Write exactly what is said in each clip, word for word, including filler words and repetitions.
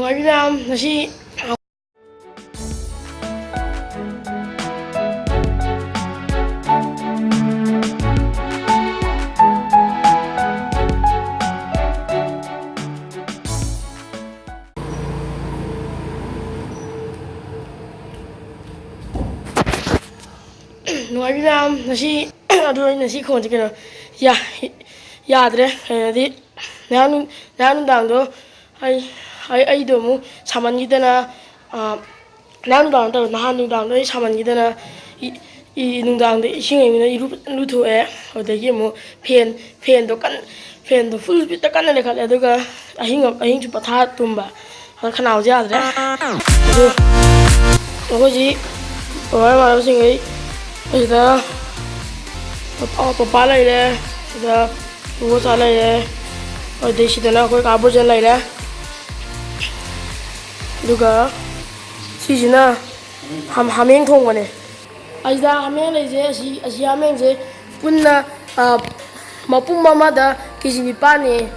ꯅꯨꯡꯉꯥꯏꯕꯤ ꯃꯌꯥꯝ, ꯉꯁꯤ ꯅꯨꯡꯉꯥꯏꯕꯤ ꯃꯌꯥꯝ, ꯉꯁꯤ ꯑꯗꯨ ꯑꯩꯅ ꯁꯤ ꯈꯣꯟꯁꯦ ꯀꯩꯅꯣ, ꯌꯥ-, ꯌꯥꯗ꯭ꯔꯦ꯫ ꯀꯩꯅꯣꯗꯤ, ꯉꯔꯥꯡ ꯅꯨꯡ-, ꯉꯔꯥꯡ ꯅꯨꯡꯗꯥꯡꯗꯣ ꯑꯩ, ꯑꯩ, ꯑꯩꯗꯣ ꯑꯃꯨꯛ ꯁꯥꯃꯟꯈꯤꯗꯅ, ꯑꯥ, ꯉꯔꯥꯡ ꯅꯨꯡꯗꯥꯡ ꯅꯠꯇꯕ, ꯅꯍꯥꯟ ꯅꯨꯡꯗꯥꯡꯗꯣ ꯑꯩ ꯁꯥꯃꯟꯈꯤꯗꯅ ꯏ-, ꯏ-, ꯅꯨꯡꯗꯥꯡꯗ ꯏꯁꯤꯡ ꯑꯏꯪꯕꯅ ꯏꯔꯨ ꯐꯖꯅ ꯂꯨꯊꯣꯛꯑꯦ꯫ ꯑꯗꯨꯗꯒꯤ ꯑꯃꯨꯛ ꯐꯦꯟ, ꯐꯦꯟꯗꯣ ꯀꯟ-, ꯐꯦꯟꯗꯣ ꯐꯨꯜ ꯁ꯭ꯄꯤꯠꯇ ꯀꯟꯅ ꯂꯩꯈꯠꯂꯦ꯫ ꯑꯗꯨꯒ ꯑꯍꯤꯡ, ꯑꯍꯤꯡꯁꯨ ꯄꯣꯊꯥ ꯇꯨꯝꯕ꯫ ꯑꯗ ꯈꯅꯥꯎꯁꯦ ꯌꯥꯗ꯭ꯔꯦ꯫ ꯑꯗꯨ ꯑꯩꯈꯣꯏꯁꯤ ꯕꯕꯥ ꯏꯃꯥꯟꯅꯕꯁꯤꯡꯈꯩ ꯑꯁꯤꯗ ꯄꯄꯥ, ꯄꯄꯥ ꯂꯩꯔꯦ, ꯁꯤꯗ ꯏꯕꯣꯆꯥ ꯂꯩꯔꯦ, ꯑꯗꯩ ꯁꯤꯗꯅ ꯑꯩꯈꯣꯏ ꯀꯥ ꯕꯣꯖꯦꯟ ꯂꯩꯔꯦ꯫ ꯑꯗꯨꯒ ꯁꯤꯁꯤꯅ ꯍꯥꯝ-, ꯍꯥꯃꯦꯡ ꯊꯣꯡꯕꯅꯦ꯫ ꯑꯁꯤꯗ ꯍꯥꯃꯦꯡ ꯂꯩꯁꯦ, ꯑꯁꯤ, ꯑꯁꯤ ꯍꯥꯃꯦꯡꯁꯦ ꯄꯨꯟꯅ, ꯑ, ꯃꯄꯨꯝ ꯑꯃꯗ ꯀꯦ ꯖꯤ ꯅꯤꯄꯥꯟꯅꯦ꯫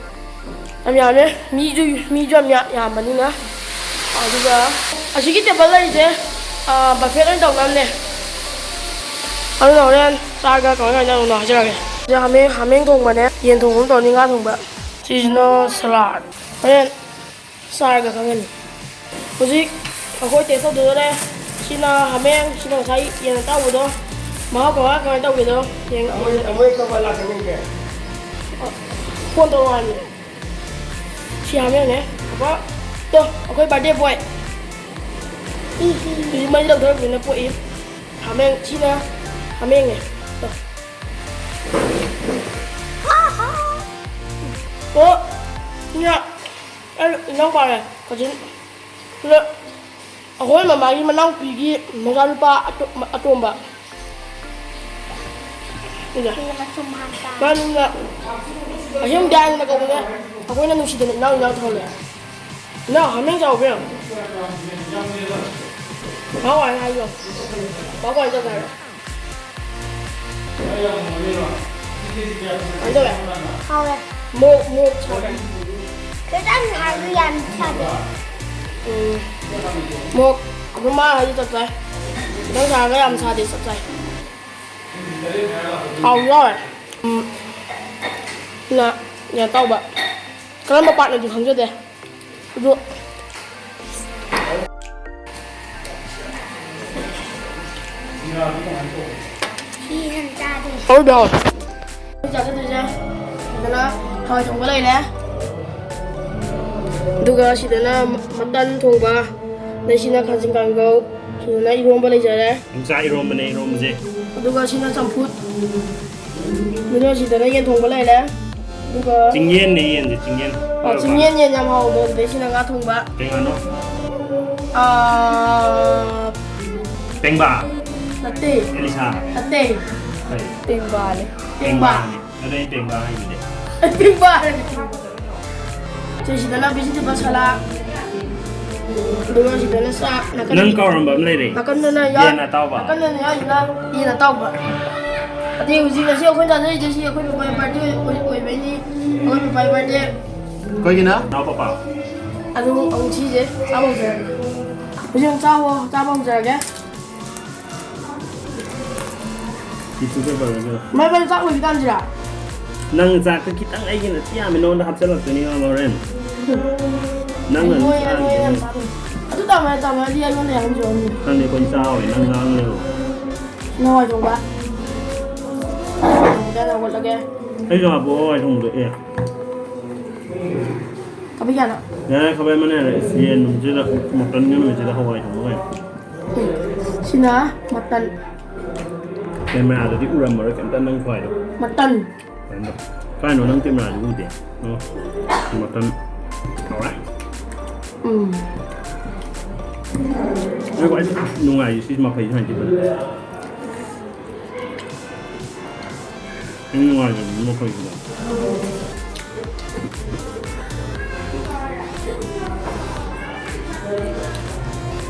ꯌꯥꯝ ꯌꯥꯝꯃꯦ꯫ ꯃꯤꯁꯨ, ꯃꯤꯁꯨ ꯌꯥꯝ ꯌꯥ-, ꯌꯥꯝꯕꯅꯤꯅ꯫ ꯑꯗꯨꯒ ꯑꯁꯤꯒꯤ ꯇꯦꯕꯜ ꯂꯩꯔꯤꯁꯦ, ꯑ, ꯕꯐꯦꯠ ꯑꯣꯏꯅ ꯇꯧꯅꯕꯅꯦ꯫ ꯑꯗꯨꯅ ꯍꯣꯔꯦꯟ ꯆꯥꯔꯒ ꯀꯃꯥꯏ ꯀꯃꯥꯏꯅ ꯇꯧꯕꯅꯣ ꯍꯥꯏꯖꯔꯛꯑꯒꯦ꯫ ꯁꯤꯗ ꯍꯥꯃꯦꯡ, ꯍꯥꯃꯦꯡ ꯊꯣꯡꯕꯅꯦ, ꯌꯦꯟ ꯊꯣꯡꯕ ꯑꯃ ꯇꯧꯅꯤ, ꯉꯥ ꯊꯣꯡꯕ꯫ ꯁꯤꯁꯤꯅ ꯁꯂꯥꯗ꯫ ꯍꯣꯔꯦꯟ ꯆꯥꯔꯒ ꯈꯪꯒꯅꯤ꯫ ꯍꯧꯖꯤꯛ ꯑꯩꯈꯣꯏ ꯇꯦꯁ ꯇꯧꯗꯣꯔꯦ꯫ ꯁꯤꯅ ꯍꯥꯃꯦꯡ, ꯁꯤꯅ ꯉꯁꯥꯏ ꯌꯦꯟ ꯑꯇꯥꯎꯕꯗꯣ꯫ ꯃꯍꯥꯎ ꯀꯃꯥꯏ, ꯀꯃꯥꯏꯅ ꯇꯧꯒꯦꯗꯣ ꯌꯦꯡ-, ꯑꯃꯣꯏ, ꯑꯃꯣꯏ ꯀꯃꯥꯏ ꯂꯥꯛꯀꯅꯤꯒꯦ? ꯐꯣꯟ ꯇꯧꯔꯛꯑꯣ ꯍꯥꯏꯕꯅꯦ꯫ ꯁꯤ ꯍꯥꯃꯦꯡꯅꯦ꯫ ꯄꯄꯥ, ꯇꯣ, ꯑꯩꯈꯣꯏ ꯕꯥꯔꯗꯦ ꯕꯣꯏ꯫ ꯍꯧꯖꯤꯛ ꯃꯩ ꯂꯧꯊꯣꯔꯛꯄꯅꯤꯅ ꯄꯣꯛꯏ꯫ ꯍꯥꯃꯦꯡ, ꯁꯤꯅ ꯍꯥꯃꯦꯡꯅꯦ꯫ ꯇꯣ꯫ ꯑꯣ, ꯁꯤꯅ ꯑꯩ ꯏꯅꯥꯎꯄꯥꯅꯦ, ꯀꯖꯤꯟ꯫ ꯑꯗꯣ ꯑꯩꯈꯣꯏ ꯃꯃꯥꯒꯤ ꯃꯅꯥꯎꯄꯤꯒꯤ ꯃꯆꯥꯅꯨꯄꯥ ꯑꯇꯣ-, ꯑꯇꯣꯝꯕ꯫ ꯁꯤꯗ꯫ ꯁꯤ ꯃꯆꯨꯝ ꯍꯥꯞꯄ꯫ ꯃꯥꯅ ꯑꯁꯦꯡꯕꯗꯤ ꯑꯥꯏꯅ ꯀꯧꯕꯅꯦ꯫ ꯑꯩꯈꯣꯏꯅ ꯅꯨꯡꯁꯤꯗꯅ ꯏꯅꯥꯎ ꯏꯅꯥꯎ ꯊꯣꯜꯂꯦ꯫ ꯏꯅꯥꯎ, ꯍꯥꯃꯦꯡ ꯆꯥꯎꯕ ꯌꯥꯝ꯫ ꯃꯥ ꯋꯥꯏ ꯍꯥꯏꯌꯣ꯫ ꯃꯥ ꯋꯥꯏ ꯆꯠꯈ꯭ꯔꯦ꯫ ꯀꯃꯥꯏ ꯇꯧꯋꯦ? ꯍꯥꯎꯋꯦ꯫ ꯃꯣꯔꯣꯛ, ꯃꯣꯔꯣꯛ ꯁꯥꯕ꯭ꯔꯥ? ꯈꯤꯇꯪ ꯁꯥꯕ, ꯌꯥꯝ ꯁꯥꯗꯦ꯫ ꯎꯝ, ꯃꯣꯔꯣꯛ ꯑꯗꯨꯝ ꯃꯥꯡꯉꯗꯤ ꯆꯞ ꯆꯥꯏ꯫ ꯈꯤꯇꯪ ꯁꯥꯔꯒ ꯌꯥꯝ ꯁꯥꯗꯦ, ꯆꯞ ꯆꯥꯏ꯫ ꯍꯥꯎꯁꯨ ꯍꯥꯎꯋꯦ꯫ ꯎꯝ, ꯁꯤꯅ ꯌꯦꯟ ꯑꯇꯥꯎꯕ꯫ ꯀꯔꯝꯕ ꯄꯥꯔꯠꯅꯣꯗꯤ ꯈꯪꯖꯗꯦ꯫ ꯑꯗꯨ ꯁꯤ ꯍꯦꯟꯅ ꯆꯥꯗꯦ꯫ ꯍꯥꯎꯗꯤ ꯍꯥꯎꯋꯦ꯫ ꯑꯩꯈꯣꯏ ꯆꯥꯖꯗꯣꯏꯁꯦ ꯁꯤꯗꯅ ꯍꯋꯥꯏ ꯊꯣꯡꯕ ꯂꯩꯔꯦ, ꯑꯗꯨꯒ ꯁꯤꯗꯅ ꯃꯇꯟ ꯊꯣꯡꯕ, ꯑꯗꯩ ꯁꯤꯅ ꯈꯥꯖꯤꯡ ꯀꯥꯡꯒꯧ, ꯁꯤꯗꯅ ꯏꯔꯣꯝꯕ ꯂꯩꯖꯔꯦ꯫ ꯌꯣꯡꯆꯥꯛ ꯏꯔꯣꯝꯕꯅꯦ, ꯏꯔꯣꯝꯕꯁꯦ꯫ ꯑꯗꯨꯒ ꯁꯤꯅ ꯆꯝꯐꯨꯠ꯫ ꯑꯗꯨꯒ ꯁꯤꯗꯅ ꯌꯦꯟ ꯊꯣꯡꯕ ꯂꯩꯔꯦ꯫ ꯑꯗꯨꯒ ꯆꯤꯡꯌꯦꯟꯅꯦ, ꯌꯦꯟꯁꯦ, ꯆꯤꯡꯌꯦꯟ꯫ ꯑꯣ, ꯆꯤꯡꯌꯦꯟ ꯌꯦꯟ ꯌꯥꯝ ꯍꯥꯎꯕꯗꯣ, ꯑꯗꯨꯗꯩ ꯁꯤꯅ ꯉꯥ ꯊꯣꯡꯕ꯫ ꯀꯩ ꯉꯥꯅꯣ? ꯑꯥ, ꯄꯦꯡꯕꯥ? ꯅꯠꯇꯦ꯫ ꯑꯦꯂꯤꯁꯥ? ꯅꯠꯇꯦ꯫ ꯀꯩ? ꯄꯦꯡꯕꯥꯅꯦ꯫ ꯄꯦꯡꯕꯥ꯫ ꯄꯦꯡꯕꯥꯅꯦ꯫ ꯑꯗꯨꯗꯩ ꯄꯦꯡꯕꯥ ꯍꯥꯏꯁꯤꯗꯤ꯫ ꯄꯦꯡꯕꯥ ꯍꯥꯏꯕꯅꯤ꯫ ꯁꯤꯁꯤꯗꯅ vegetable salad꯫ ꯑꯗꯨꯒ ꯁꯤꯗꯅ ꯆꯥꯛ꯫ ꯅꯥꯀꯟ-, ꯅꯪ ꯀꯥꯎꯔꯝꯕ ꯑꯃ ꯂꯩꯔꯦ꯫ ꯅꯥꯀꯟꯗꯅ ꯌꯥ-, ꯌꯦꯟ ꯑꯇꯥꯎꯕ꯫ ꯅꯥꯀꯟꯗꯅ ꯌꯥꯎꯔꯤꯁꯤꯅ ꯌꯦꯟ ꯑꯇꯥꯎꯕ꯫ ꯑꯗꯩ ꯍꯧꯖꯤꯛ ꯉꯁꯤ ꯑꯩꯈꯣꯏ ꯆꯥꯖꯔꯤꯁꯦ ꯁꯤ ꯑꯩꯈꯣꯏ ꯄꯄꯥꯒꯤ birthday ꯑꯣꯏ-, ꯑꯣꯏꯕꯩꯅꯤ꯫ ꯑꯩꯈꯣꯏ ꯄꯄꯥꯒꯤ birthday꯫ ꯑꯩꯈꯣꯏꯒꯤꯅ? ꯅꯥꯎ ꯄꯄꯥ꯫ ꯑꯗꯨ ꯑꯃꯨꯛ ꯁꯤꯁꯦ ꯆꯥꯕ ꯍꯧꯖꯔꯒꯦ꯫ ꯍꯧꯖꯤꯛ ꯑꯃꯨꯛ ꯆꯥꯕ, ꯆꯥꯕ ꯍꯧꯖꯔꯒꯦ꯫ ꯃꯥꯏ ꯃꯥꯏ ꯆꯥꯛ ꯂꯣꯏꯗ꯭ꯔꯤꯀꯥꯟꯁꯤꯗ꯫ ꯅꯪ ꯆꯥꯛꯇ ꯈꯤꯇꯪ ꯑꯩꯒꯤꯅ ꯊꯤ ꯌꯥꯝꯃꯦ, ꯅꯉꯣꯟꯗ ꯍꯥꯞꯆꯜꯂꯛꯇꯣꯏꯅꯤ ꯍꯣꯔꯦꯟ꯫ ꯅꯪꯅ ꯑꯗꯨꯝ ꯅꯣꯏ, ꯅꯣꯏ ꯌꯥꯝ ꯆꯥꯗꯣꯏꯅꯤ꯫ ꯑꯗꯨ ꯇꯧꯔꯦ, ꯇꯧꯔꯗꯤ ꯑꯩꯉꯣꯟꯗ ꯌꯥꯝ ꯆꯣꯟꯅꯤ꯫ ꯈꯪꯗꯦ, ꯑꯩꯈꯣꯏ ꯆꯥꯎꯋꯦ, ꯅꯪ ꯉꯥꯡ ꯂꯩꯔꯣ꯫ ꯅꯪ ꯍꯋꯥꯏ ꯊꯣꯡꯕ꯫ ꯍꯋꯥꯏ ꯊꯣꯡꯕꯗ ꯍꯧꯒꯠꯂꯒꯦ꯫ ꯑꯩꯁꯨ ꯍꯥꯞꯄꯛꯑꯣ, ꯍꯋꯥꯏ ꯊꯣꯡꯕꯗꯣ, ꯑꯦ꯫ ꯈꯥꯕꯩ ꯀꯌꯥꯅꯣ? ꯌꯥꯔꯦ, ꯈꯥꯕꯩ ꯑꯃꯅ ꯌꯥꯔꯦ꯫ ꯏꯁ, ꯌꯦꯟ ꯅꯨꯃꯤꯠꯁꯤꯗ, mutton ꯒꯤ ꯅꯨꯃꯤꯠꯁꯤꯗ ꯍꯋꯥꯏ ꯊꯣꯡꯕ ꯀꯥꯏꯅ꯫ ꯁꯤꯅ mutton꯫ ꯀꯦꯃꯦꯔꯥꯗꯗꯤ ꯎꯔꯝꯃꯔꯣꯏ ꯀꯩꯝꯇ ꯅꯪ ꯈ꯭ꯋꯥꯏꯗꯣ꯫ Mutton꯫ ꯀꯩꯅꯣ? ꯀꯥꯏꯅꯣ ꯅꯪ ꯀꯦꯃꯦꯔꯥꯗꯤ ꯎꯗꯦ? ꯑꯣ, mutton꯫ ꯍꯥꯎꯔꯦ꯫ ꯎꯝ꯫ ꯑꯩ ꯈ꯭ꯋꯥꯏ ꯅꯨꯡꯉꯥꯏꯔꯤꯁꯦ ꯁꯤ ꯃꯐꯩꯁꯦ ꯁꯨꯃꯥꯏꯅ ꯆꯤꯛꯄꯗ꯫ ꯌꯥꯝ ꯅꯨꯡꯉꯥꯏꯖꯕꯅꯤ ꯃꯈꯣꯏꯒꯤꯗꯣ꯫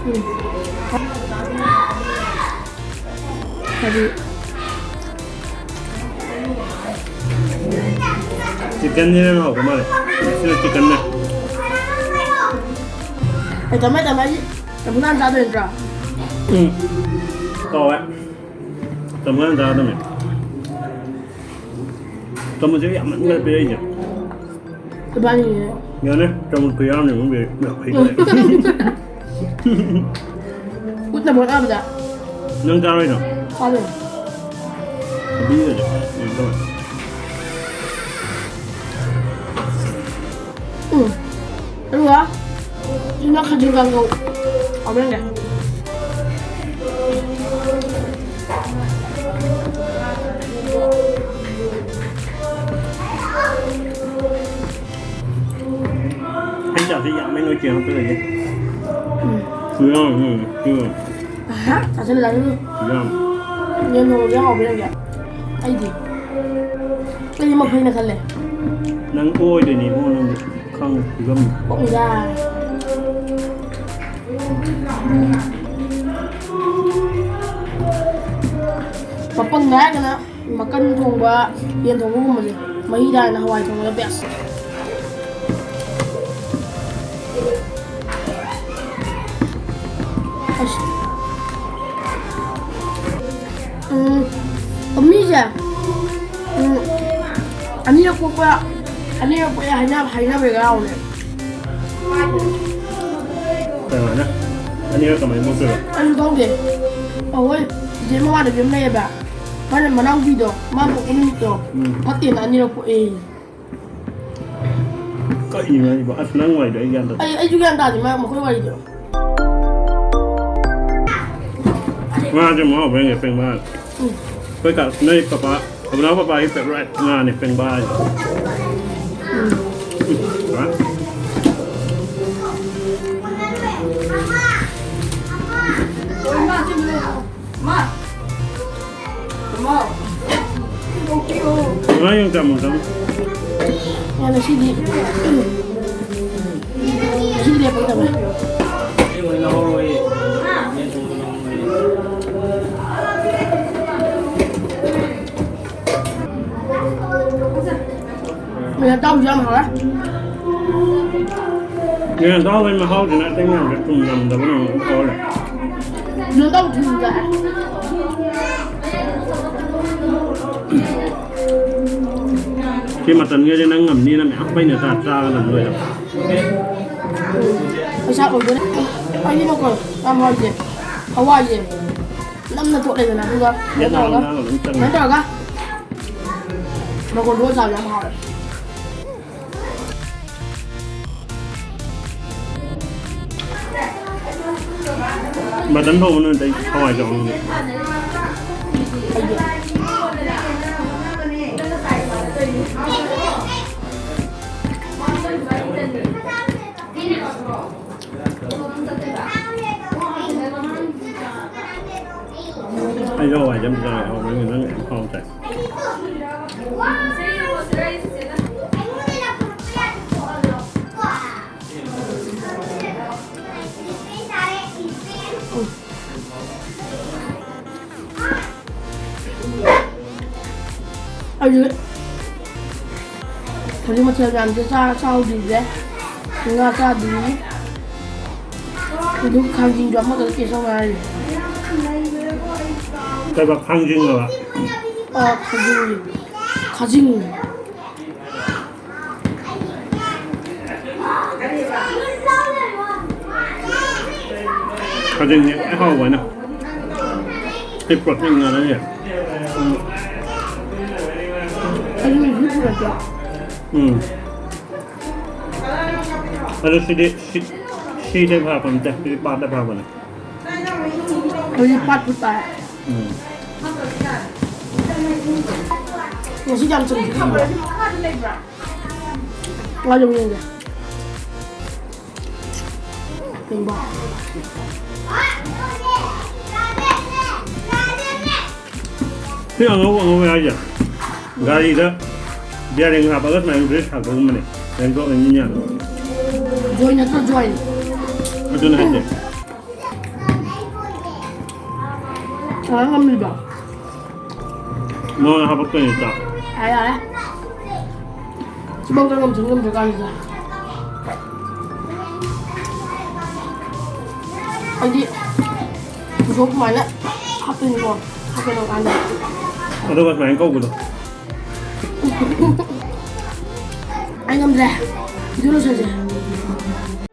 ꯎꯝ꯫ ꯍꯥꯏꯗꯤ ꯆꯤꯛꯀꯟꯁꯤꯅ ꯍꯦꯟꯅ ꯍꯥꯎꯕ ꯃꯥꯜꯂꯦ꯫ ꯁꯤꯅ ꯆꯤꯛꯀꯟꯅꯦ꯫ ꯑꯩ ꯇꯝꯃꯦ, ꯇꯝꯃꯦ, ꯑꯩ ꯆꯝꯐꯨꯠ ꯍꯥꯟꯅ ꯆꯥꯗꯣꯏ ꯅꯠꯇ꯭ꯔꯣ? ꯎꯝ꯫ ꯀꯧꯋꯦ꯫ ꯆꯝꯐꯨꯠ ꯍꯥꯟꯅ ꯆꯥꯒꯗꯕꯅꯦ꯫ ꯆꯥꯃꯁꯁꯦ ꯌꯥꯝꯃꯟꯈ꯭ꯔꯦ ꯄꯤꯔꯛꯏꯁꯦ꯫ ꯏꯕꯥꯅꯤꯅꯦ꯫ ꯌꯥꯅꯤ, ꯆꯥꯃꯁ ꯈꯨꯌꯥꯝꯅꯦ ꯈꯪꯗꯦ꯫ ꯌꯥꯝ ꯐꯩ꯫ ꯈꯨꯠꯅ ꯃꯣꯠꯂꯛꯑꯕꯗ꯫ ꯅꯪ ꯆꯥꯔꯣꯏꯗ꯭ꯔꯣ? ꯆꯥꯗꯣꯏꯅꯦ꯫ ꯊꯕꯤꯒꯁꯦ ꯀꯩꯅꯣ ꯇꯧꯋꯦ꯫ ꯎꯝ꯫ ꯑꯗꯨꯒ ꯁꯤꯅ ꯈꯥꯖꯤꯡ ꯀꯥꯡꯉꯧ꯫ ꯍꯥꯎꯕ꯭ꯔꯥ ꯌꯦꯡꯒꯦ꯫ ꯑꯩ ꯆꯥꯁꯦ ꯌꯥꯝꯃꯦ ꯅꯣꯏ ꯆꯦ ꯍꯥꯞꯆꯔꯒꯦ꯫ ꯎꯝ꯫ ꯈꯨꯌꯥꯝ, ꯎꯝ, ꯎꯝ꯫ ꯑꯍꯥ, ꯆꯥꯁꯤꯜꯂꯨ, ꯆꯥꯁꯤꯜꯂꯨ꯫ ꯈꯨꯌꯥꯝ꯫ ꯌꯦꯟ ꯊꯣꯡꯕꯁꯦ ꯍꯥꯎꯕ꯭ꯔꯥ ꯌꯦꯡꯒꯦ꯫ ꯑꯩꯗꯤ꯫ ꯑꯩꯗꯤ ꯃꯐꯩꯅ ꯈꯜꯂꯦ꯫ ꯅꯪ ꯑꯣꯏꯗꯣꯏꯅꯦ ꯏꯕꯨꯡꯉꯣ, ꯅꯪꯗꯤ꯫ ꯈꯪꯉꯦ, ꯐꯤꯕꯝ꯫ ꯑꯣꯛꯅꯤꯗ꯫ ꯃꯄꯪ ꯍꯥꯏꯔꯒꯅ ꯃꯀꯟ ꯊꯣꯡꯕ, ꯌꯦꯟ ꯊꯣꯡꯕꯒꯨꯝꯕꯁꯦ꯫ ꯃꯍꯤ ꯇꯥꯔꯒꯅ ꯍꯋꯥꯏ ꯊꯣꯡꯕꯅ best꯫ ꯑꯁ꯫ ꯎꯝ, ꯃꯤꯁꯦ, ꯎꯝ, ꯑꯅꯤꯔꯛ ꯄꯣꯛꯄ, ꯑꯅꯤꯔꯛ ꯄꯣꯛꯑꯦ ꯍꯥꯏꯅ-, ꯍꯥꯏꯅꯕꯒ ꯌꯥꯎꯔꯦ꯫ ꯀꯩꯅꯣꯅ ꯑꯅꯤꯔꯛ ꯀꯃꯥꯏꯅ ꯄꯣꯛꯇꯣꯏꯕ? ꯑꯩꯁꯨ ꯈꯪꯗꯦ꯫ ꯑꯩꯈꯣꯏ ꯆꯤꯆꯦ ꯃꯃꯥꯟꯅꯕꯤ ꯑꯃ ꯂꯩꯌꯦꯕ꯫ ꯃꯥꯅ ꯃꯅꯥꯎꯄꯤꯗꯣ, ꯃꯥ ꯄꯣꯛꯄ ꯅꯨꯃꯤꯠꯇꯣ, ꯎꯝ꯫ ꯐꯠꯇꯦꯅ ꯑꯅꯤꯔꯛ ꯄꯣꯛꯑꯦ꯫ ꯀꯔꯤꯅꯣ ꯍꯥꯏꯁꯤꯕꯣ? ꯑꯁ, ꯅꯪ ꯋꯥꯔꯤꯗꯣ ꯑꯩ ꯒ꯭ꯌꯥꯟ ꯇꯥꯗꯦ꯫ ꯑꯩ, ꯑꯩꯁꯨ ꯒ꯭ꯌꯥꯟ ꯇꯥꯗꯦ, ꯃꯥ, ꯃꯈꯣꯏ ꯋꯥꯔꯤꯗꯣ꯫ ꯉꯥꯁꯦ ꯃꯍꯥꯎ ꯐꯩꯅꯦ, ꯄꯦꯡꯕꯥ꯫ ꯎꯝ꯫ ꯑꯩꯈꯣꯏ ꯀ-, ꯅꯣꯏ ꯄꯄꯥ, ꯑꯕꯨꯅꯥꯎ ꯄꯄꯥꯒꯤ favourite ꯉꯥꯅꯦ, ꯄꯦꯡꯕꯥ ꯍꯥꯏꯁꯦ꯫ ꯎꯝ꯫ ꯎꯝ, ꯍꯥ? ꯃꯥ꯫ ꯃꯥ꯫ ꯃꯥ ꯌꯣꯡꯆꯥꯛ ꯃꯔꯨ ꯆꯥꯃꯨ꯫ ꯌꯥ, ꯉꯁꯤꯗꯤ, ꯉꯁꯤꯗꯤ ꯂꯦꯞꯄ ꯇꯧꯋꯦ꯫ ꯃꯌꯥꯝ ꯇꯥꯎꯁꯨ ꯌꯥꯝ ꯍꯥꯎꯔꯦ꯫ ꯌꯦꯟ ꯑꯇꯥꯎꯕꯒꯤ ꯃꯍꯥꯎꯁꯤꯅ ꯑꯇꯩ ꯃꯌꯥꯝꯁꯦ ꯊꯨꯝ ꯅꯝꯗꯕꯅ ꯑꯃꯨꯛ ꯍꯥꯎꯔꯦ꯫ ꯌꯦꯟ ꯑꯇꯥꯎꯕ ꯊꯨꯝ ꯆꯥꯏ꯫ ꯁꯤ ꯃꯇꯟꯒꯁꯦ ꯅꯪ ꯉꯝꯅꯤꯅ ꯃꯌꯥꯝ ꯄꯩꯅ ꯆꯥ ꯆꯥꯒ ꯅꯪ ꯂꯣꯏꯔꯦ꯫ ꯄꯩꯁꯥ ꯑꯣꯏꯗꯣꯏꯅꯦ꯫ ꯑꯩꯗꯤ ꯃꯀꯣꯏ ꯌꯥꯝ ꯍꯥꯎꯏꯁꯦ꯫ ꯍꯋꯥꯏꯁꯦ꯫ ꯅꯝꯅ ꯇꯣꯠꯂꯦꯗꯅ ꯑꯗꯨꯒ ꯌꯦꯠ ꯅꯥ ꯇꯧꯔꯒ ꯅꯥ ꯑꯗꯨꯝ ꯆꯪꯉꯦ꯫ ꯁꯨꯃꯥꯏꯅ ꯇꯧꯔꯒ ꯃꯀꯣꯏ ꯂꯣꯏ ꯆꯥꯕ ꯌꯥꯝ ꯍꯥꯎꯋꯦ꯫ ꯃꯇꯟ ꯊꯣꯡꯕ ꯅꯨꯃꯤꯠꯇ ꯑꯩ ꯍꯋꯥꯏ ꯆꯥꯎꯅꯤ꯫ ꯑꯩꯁꯨ ꯍꯋꯥꯏꯁꯦ ꯌꯥꯝ ꯆꯥꯏ, ꯍꯥꯎꯕꯅꯤ, ꯅꯪ ꯌꯥꯝ ꯍꯥꯎ ꯆꯥꯏ꯫ ꯑꯩꯁꯨ ꯍꯧꯖꯤꯛ ꯃꯊꯦꯜ ꯃꯌꯥꯝꯁꯦ ꯆꯥ-, ꯆꯥꯍꯧꯗ꯭ꯔꯤꯁꯦ꯫ ꯉꯥ ꯆꯥꯗ꯭ꯔꯤ꯫ ꯑꯗꯨ ꯈꯥꯡꯖꯤꯡꯁꯨ ꯑꯃꯈꯛ ꯇꯦꯁ ꯇꯧ ꯉꯥꯏꯔꯤ꯫ ꯀꯩꯕ, ꯈꯥꯡꯖꯤꯡꯂꯕ? ꯑ, ꯈꯥꯖꯤꯡ꯫ ꯈꯥꯖꯤꯡ꯫ ꯈꯥꯖꯤꯡꯁꯦ ꯈ꯭ꯋꯥꯏ ꯍꯥꯎꯕ ꯍꯥꯏꯅ꯫ ꯁꯤ ꯄ꯭ꯔꯣꯇꯤꯟ ꯉꯥꯛꯇꯅꯦ꯫ ꯑꯗꯨ ꯃꯤꯁꯨ ꯄꯨꯔꯛꯇ꯭ꯔꯣ? ꯎꯝ꯫ ꯑꯗꯨ ꯁꯤꯗꯤ ꯁꯤ-, ꯁꯤꯗꯩ ꯐꯔꯛꯄ ꯅꯠꯇꯦ, ꯁꯤꯗꯤ ꯄꯥꯠꯇ ꯐꯔꯛꯄꯅꯦ꯫ ꯍꯧꯖꯤꯛ ꯄꯥꯠ ꯐꯨꯠ ꯇꯥꯔꯦ꯫ ꯎꯝ꯫ ꯉꯁꯤꯗꯤ ꯌꯥꯝ ꯆꯨꯝꯃꯤ꯫ ꯉꯥ ꯌꯥꯝ ꯌꯦꯡꯒꯦ꯫ ꯌꯦꯡꯕ꯫ ꯁꯤ ꯑꯉꯧꯕ ꯑꯉꯧꯕ ꯍꯥꯏꯁꯦ ꯒꯥꯔꯤꯗ bearing ꯍꯥꯞꯄꯒ ꯁꯨꯃꯥꯏꯅ brake ꯊꯥꯗꯣꯛꯑꯝꯕꯅꯦ꯫ Bangkok engine ꯌꯥꯅꯕ꯫ Joy ꯅꯠꯇ꯭ꯔꯣ, joy? ꯑꯗꯨꯅ ꯍꯥꯏꯁꯦ꯫ ꯀꯅꯥ ꯉꯝꯃꯤꯕ? ꯅꯉꯣꯟꯗ ꯍꯥꯄꯛꯇꯣꯏꯅꯦ ꯆꯥꯛ꯫ ꯌꯥꯔꯦ, ꯌꯥꯔꯦ꯫ ꯁꯤꯐꯥꯎꯗ ꯉꯝꯁꯨ ꯉꯝꯗ꯭ꯔꯀꯥꯟꯁꯤꯗ꯫ ꯑꯩꯗꯤ ꯎꯁꯣꯞ ꯁꯨꯃꯥꯏꯅ ꯍꯥꯞꯇꯣꯏꯅꯤꯀꯣ꯫ ꯍꯥꯞꯀꯗꯧ ꯀꯥꯟꯗ ꯑꯗꯨꯒ ꯁꯨꯃꯥꯏꯅ ꯀꯧꯕꯗꯣ꯫ ꯑꯩ ꯉꯝꯗ꯭ꯔꯦ꯫ ꯚꯤꯗꯤꯑꯣ ꯂꯣꯏꯁꯜꯂꯁꯦ꯫